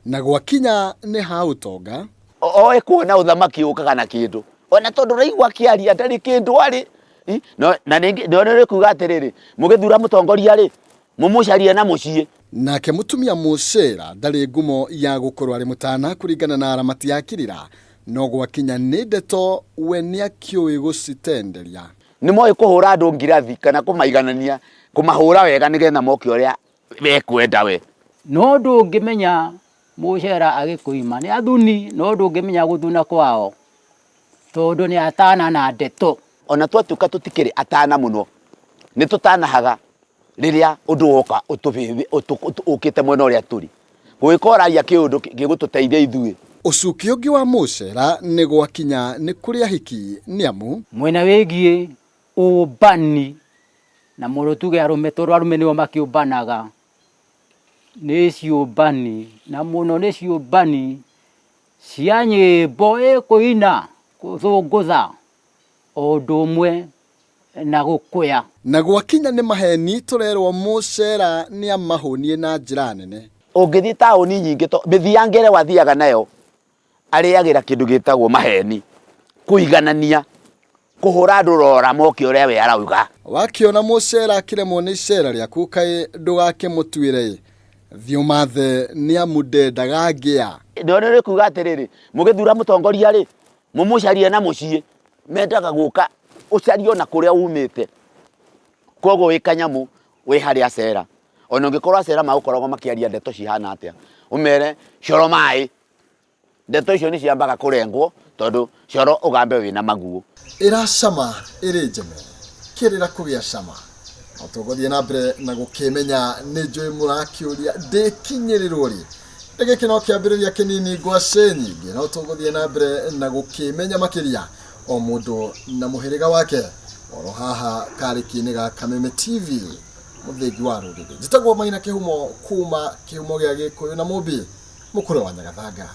Na gwakinya nĩ ha ũtonga. Oĩ kuona ũthamaki ũkaga na kĩndũ ona tondũ ũraigua akĩaria ndarĩ kĩndũ arĩ. Na ningĩ nĩ kuga atĩrĩrĩ, mũgĩthura mũtongoria rĩ, mũmũcarie na mũciĩ. Nake mũtumia Mũcera ndarĩ ngumo ya gũkorwo arĩ mũtana kũringana na aramati a Kĩrĩra, no gwakinya nĩ ndeto we nĩakĩũĩ gũcitenderia. Nĩ moĩ kũhũra andũ ngirathi kana kũmaiganania, kũmahũra wega nĩgetha moke ũrĩa ekwenda we. No ndũngĩmenya Mũcera agĩkũima nĩ athuni, no ndũngĩmenya gũthuna kwao tondũ nĩ atana na ndeto. Ona twatuĩka tũtikĩrĩ atana mũno, nĩ tũtanahaga rĩrĩa ũndũ woka ũkĩte mwena ũrĩa tũrĩ. Gũgĩkorwo ũraria kĩũndũ gĩgũtũteithia ithuĩ. Ũcuki ũngĩ wa Mũcera nĩ gwakinya nĩ kũrĩ ahiki nĩ amu. Mwena wĩgiĩ ũmbani na mũno tuge arũme tondũ arũme nĩo makĩũmbanaga, nĩ ciũmbani na mũno nĩ ciũmbani cia nyĩmbo ĩkũina gũthũngũtha o ũndũ ũmwe na gũkũya. Na gwakinya nĩ maheni tũrerwo Mũcera nĩamahũniĩ na njĩra nene. Ũngĩthiĩ taũni nyingĩ mĩthiangĩre wathiaga nayo arĩagĩra kĩndũ gĩtagwo maheni, kũiganania, kũhũra andũ rora moke ũrĩa we arauga. Wakĩona mũcera akĩremwo nĩ icera rĩaku kaĩ ndũgakĩmũtuĩre ĩ, thiĩ ũmathe nĩ amu ndendaga ngĩa. Nĩo nĩ kuga atĩrĩrĩ, mũgĩthura mũtongoria rĩ, mũmũcarie na mũciĩ, mendaga gũka ũcarie ona kũrĩa umĩte. Koguo wĩ kanyamũ wĩ harĩ acera, ona ũngĩkorwo acera magũkoragwo makĩaria ndeto cihana atĩa, ũmere coro maĩ. Ndeto icio nĩ ciambaga kũrengwo tondũ coro ũgambe wĩna maguo. Ĩracama ĩrĩ njeme, kĩrĩra kũgĩa cama. No tũgũthiĩ na mbere na gũkĩmenya nĩ njũĩ mũrakĩũria ndĩkinyĩrĩrwo rĩ. Nĩ gĩkĩ no kĩambĩrĩria kĩnini ngwacĩ nyingĩ, no tũgũthiĩ na mbere na gũkĩmenya makĩria o mũndũ na mũhĩrĩga wake oro haha karĩki-inĩ ga Kameme TV mũthingi wa rũrĩrĩ. Njĩtagwo Maina Kĩhumo kuma kĩhumo gĩa Gĩkũyũ na Mũmbi. Mũkũrwe wa Nyagathanga.